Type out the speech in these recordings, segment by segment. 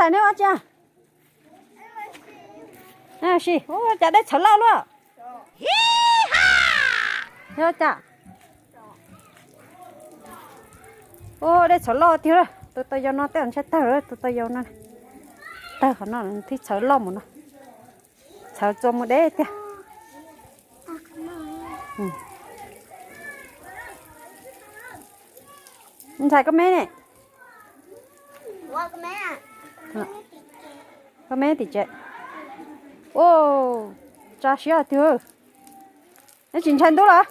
tais ne ua cas? Sis, ua cas dej txhawv loj luaj? Yog cas? Ua dej txhawv loj tiag. Tus tau yau no tej ntshai tawg lawm, tus tau yau no. Tawg qhov no thiaj txhawv loj mus no. Txhawv txua mus deb tiag. Ntxhais koj me ne? Koj me tim tsev. Ua, tsa siab tiag. Neb tsis ntshai ntub los?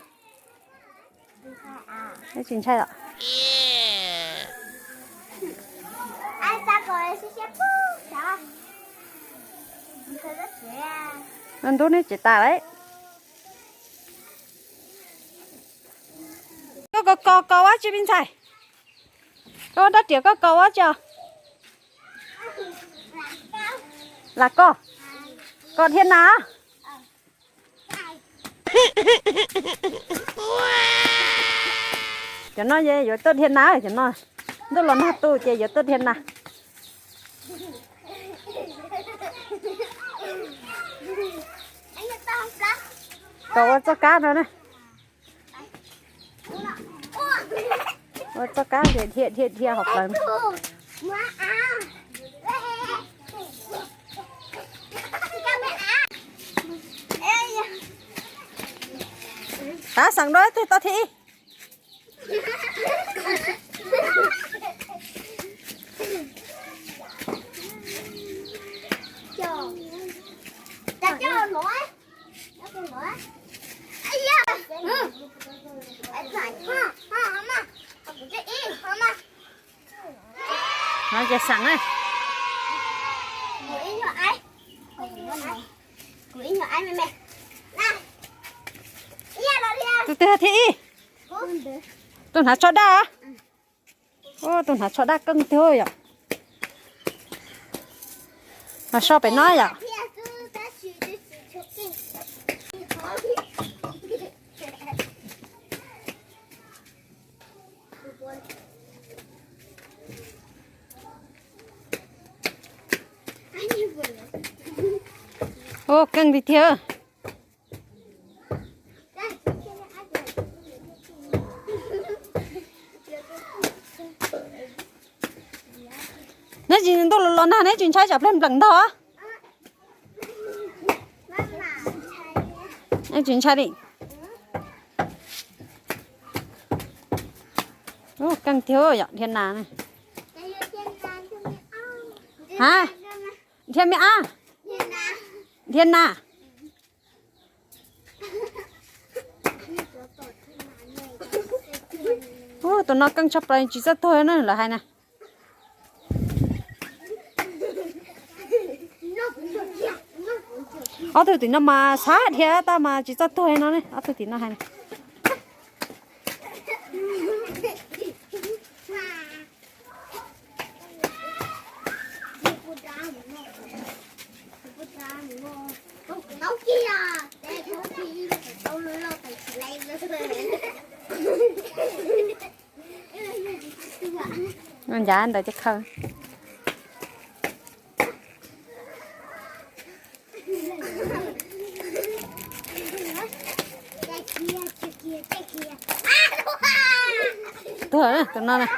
Neb tsis ntshai los? Ntub neb tsev tas lawm. Koj kos kos kos ua tsi me ntxhais? Koj ua rab riam koj kos ua tsi os? Lam kos, kos dhia nas. Cov no yuav tuaj dhia nas, cov no ntuj los nag tu ces yuav tuaj dhia nas. Kos ua txoj kab no na. Ua txoj kab dhia dhia dhia hauv plawv. Tab xeem dua ib tug tau thiab ib. No ces xeem na. Tus twg thiab ib? Tus hnav tsho daj. Tus hnav tsho daj keej tiag yom. Mas so pem no yom. Ua keej tiag tiag. Neb tsis ntuj los nag neb tsis ntshai tsam pliag npleem ntog? Neb tsis ntshai li. Keej tiag yom dhia nas. Ha, dhia me ab, dhia nas. Tus no keej tshaj plaws tsis txawj tuag na lawv hais na. Ob tug tim no mas xav dhia tau mas tsis txawj tuag no ne, ob tug tim no hais na. Ncav ntawd ces khaws. Tuag tus no na.